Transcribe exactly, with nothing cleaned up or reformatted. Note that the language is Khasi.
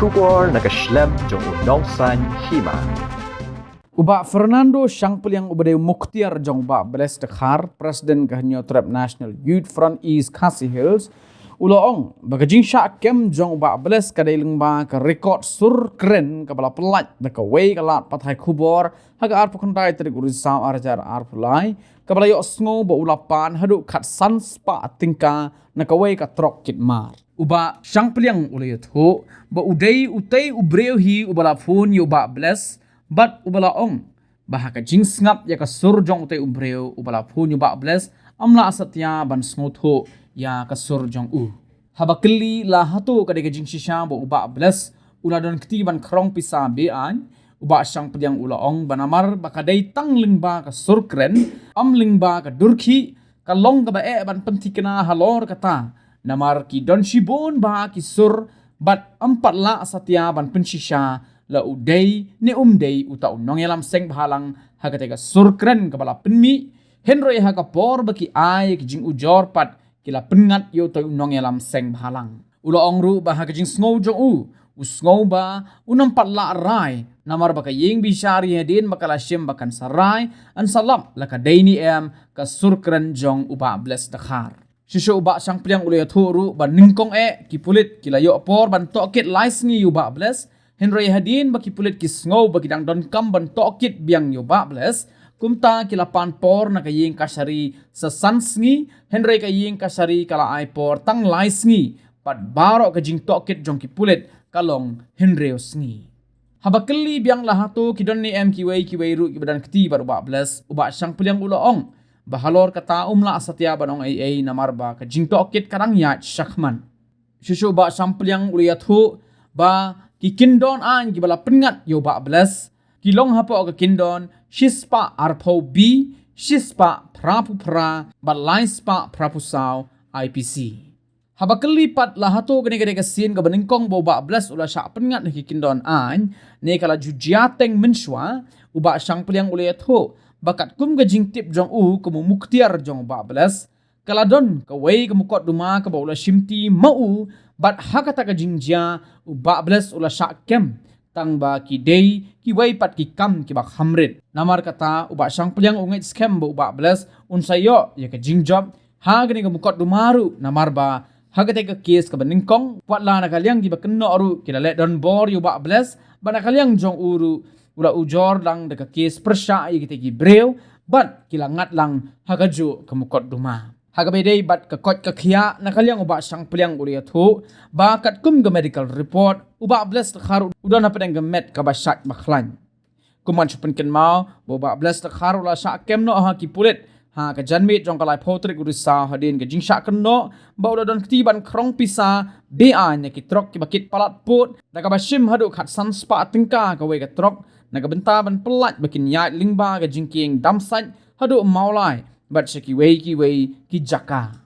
Khubor na ka shlem jong u nongsaiñ hima. U Bah Fernando Shangpliang uba dei u mukhtiar jong u Bah Bless Dkhar, President ka Hynñiewtrep National Youth Front East Khasi Hills, u la ong ba ka jingshah kem jong u Bah Bless ka dei lyngba ka record sur kren kaba la pyllait da kawei ka lad pathai khubor ha ka arphew khyndai tarik u Risaw ar hajar arphew lai, kaba la ïohsngew ba u la pan haduh khatsan spah tyngka na kawei ka trok kit mar. U Bah Shangpliang u la ïathuh ba u dei utei u briew hi uba la phone ïa u Bah Bless, bad uba la ong ba ha ka jingsngap ïa ka sur jong utei u briew uba la phone ïa u Bah Bless, ym lah satia ban sngewthuh ïa ka sur jong u. Haba kylli la hato ka dei ka jingshisha ba u Bah Bless u la don kti ban khrong pisa be-aiñ, u Bah Shangpliang u la ong ba namar ba ka dei tang lyngba ka sur kren, ym lyngba ka dur khih, ka long kaba eh ban pynthikna halor kata. Namar ki don shibun bha ki sur, bad ym pat lah satia ban pynshisha la u dei ne um dei uta u nongïalam seng bhalang ha katei ka sur kren kaba la pynmih, hynrei ha ka por ba ki ai ki jingujor pat ki la pynngat ïa utei u nongïalam seng bhalang. U la ong ruh ba ha ka jingsngew jong u, u sngew ba un ym pat lah rai, namar ba ka ïing bishar ïa hadien ba ka la shim ba kan sa rai, yn sa lap la ka dei ne em ka sur kren jong u Bah Bless Dkhar. Shuh shuh u Bah Shangpliang u la ïathuh ruh ba nyngkong eh ki pulit ki la ïoh por ban tohkit lai sngi ïa u Bah Bless, hynrei hadien ba ki pulit ki sngew ba ki dang donkam ban tohkit biang ïa u Bah Bless, kumta ki la pan por na ka ïing kashari sa san sngi, hynrei ka ïing kashari ka la ai por tang lai sngi, bad baroh ka jingtohkit jong ki pulit ka long hynriew sngi. Haba kylli biang la hato ki don ne em kiwei kiwei ruh kiba don kti bad u Bah Bless, u Bah Shangpliang u la ong ba halor kata um lah satia ban ong ei ei namar ba ka jingtohkit ka dang ïaid shakhmat. Shuh shuh u Bah Shangpliang u la ïathuh ba ki kyndon aiñ kiba la pynngat ïa u Bah Bless ki long hapoh ka kyndon shispah arphew B, shispah phraphew phra bad laispah phraphew saw I P C. Haba kylli pat la hato kane ka dei ka sien kaba nyngkong ba u Bah Bless u la shah pynngat ha ki kyndon aiñ ne ka la ju jia teng mynshuwa, u Bah Shangpliang u la ïathuh ba katkum ka jingtip jong u kum u mukhtiar jong u Bah Bless, ka la don kawei ka mukotduma kaba u la shimti ma u, bad ha kata ka jingjia u Bah Bless u la shah kem, tang ba ki dei kiwei pat ki kam kiba kham rit. Namar kata u Bah Shangpliang u ngeit skhem ba u Bah Bless un sa ïoh ïa ka jingjop ha kane ka mukotduma ruh, namar ba ha katei ka kes kaba nyngkong, wat la na ka liang kiba kynnoh ruh ki la leh donbor ïa u Bah Bless, bad na ka liang jong u ruh u la ujor lang da ka kes pyrshah ïa kitei ki briew, bad ki la ngat lang ha kajuh ka mukotduma. Ha kaba ïadei bad ka koit ka khiah, na ka liang u Bah Shangpliang u la ïathuh ba katkum ka medical report, u Bah Bless Dkhar u don hapdeng ka met kaba shait ba khlaiñ. Kum ban shu pynkynmaw ba u Bah Bless Dkhar u la shah kem noh ha ki pulit ha ka janmiet jong ka laiphew tarik u Risaw hadien ka jingshah kynnoh ba u la don kti ban khrong pisa be-aiñ na ki trok kiba kit palat pud, da kaba shim haduh khatsan spah tyngka kawei ka trok, na ka bynta ban pyllait ba kin ïaid lyngba ka jingkieng Damsait haduh Mawlai bad sha kiwei kiwei ki jaka.